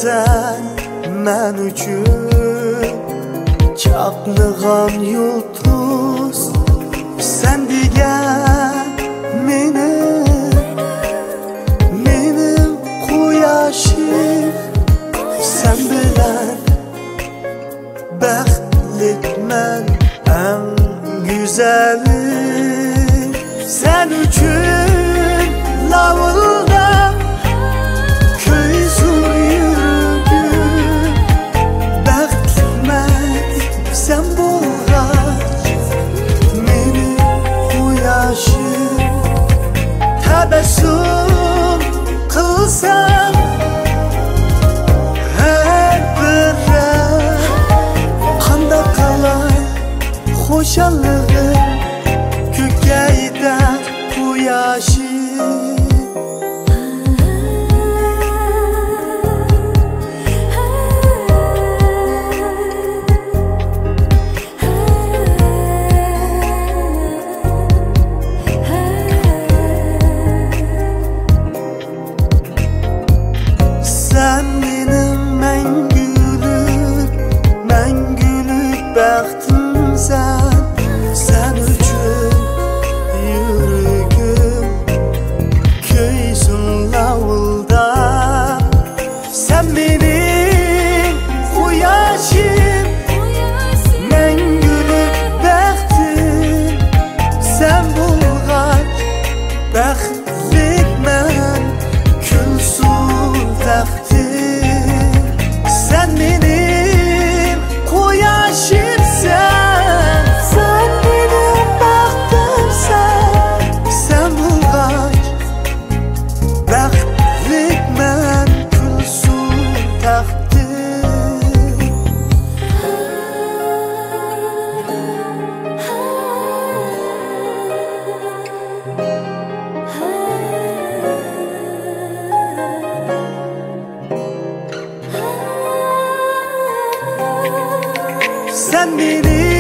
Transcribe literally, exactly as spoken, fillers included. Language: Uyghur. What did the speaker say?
سەن مەن ئۈچۈن چاقنىغان يۇلتۇز، سەن دېگەن مېنىڭ، مېنىڭ قۇياشىم، سەن بىلەن بەختلىكمەن ئەڭ گۈزەلى. سەن ئۈچۈن لاۋۇلداپ كۆيسۇن يۈرىكىم. بەختلىكمەن سەن بولغاچ، مېنىڭ قۇياشىم. تەبەسسۇم قىلساڭ ھەر بىرەر، قانداق قالاي خۇشاللىقىم، كۆككە يېتەر قۇياشىم. سەن مېنىڭ مەڭگۈلۈك، مەڭگۈلۈك بەختىمسەن. سەن ئۈچۈن يۈرىكىم كۆيسۇن لاۋۇلداپ. سەن مېنىڭ قۇياشىم، مەڭگۈلۈك بەختىم. سەن بولغاچ بەختلىكمەن، كۈلسۇن تەختىم. سەن مېنىڭ قۇياشىمسەن، سەن مېنىڭ بەختىمسەن. سەن بولغاچ بەختلىكمەن، كۈلسۇن تەختىم. سەن مېنى